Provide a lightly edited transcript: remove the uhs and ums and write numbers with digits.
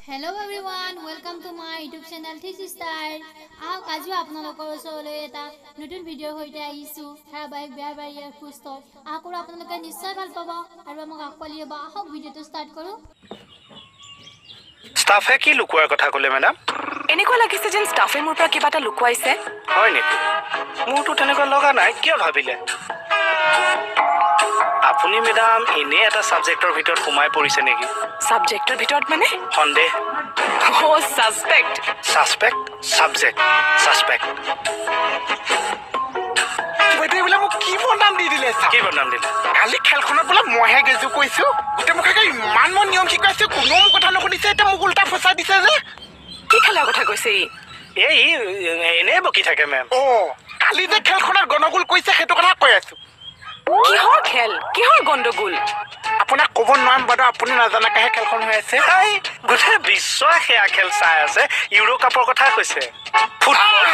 Hello everyone, welcome to my YouTube channel Three Star. আহক, আজিও আপোনালোকৰ ওচৰলৈ এটা নতুন ভিডিঅ'ৰ সৈতে আহিছোঁ, ধাৰাবাহিক বিয়া বাৰীৰ সুস্থ। আশা কৰোঁ আপোনালোকে নিশ্চয় ভাল পাব আৰু আমাক আঁকোৱালি হ'ব। আহক, ভিডিঅ'টো ষ্টাৰ্ট কৰোঁ। ষ্টাফে কি লুকুৱাৰ কথা ক'লে মেডাম? এনেকুৱা লাগিছে যেন ষ্টাফে মোৰ পৰা কিবা এটা লুকুৱাইছে। হয় নেকি? মোৰতো তেনেকুৱা লগা নাই। কিয় ভাবিলে আপুনি মেডাম? এনেই এটা ছাবজেক্টৰ ভিতৰত সোমাই পৰিছে নেকি? ছাবজেক্টৰ ভিতৰত মানে? সন্দেহ। অ', ছাছপেক্ট। Suspect, subject, suspect. বাইদেউ, বোলে মোক কি বদনাম দি দিলে চা। কি বদনাম দিলে? কালি খেলখনত বোলে মইহে গেজু কৈছো। গোটেই মুখে ইমান মই নিয়ম শিকাইছো, কোনেও মোৰ কথা নুশুনিছে। এতিয়া মোক উল্টা ফচাই দিছে যে। কি খেলাৰ কথা কৈছে ই? এই ই এনেই বকি থাকে মেম। অ, কালি যে খেলখনত গণ্ডগোল কৰিছে, সেইটো কথা কৈ আছো। কিহৰ খেল, কিহৰ গণ্ডগোল? আপোনাক ক'ব নোৱাৰিম বাইদেউ, আপুনি নাজানাকেহে খেলখন হৈ আছে। হাই, গোটেই বিশ্বই সেয়া খেল চাই আছে। ইউৰো কাপৰ কথা কৈছে, ফুটবল।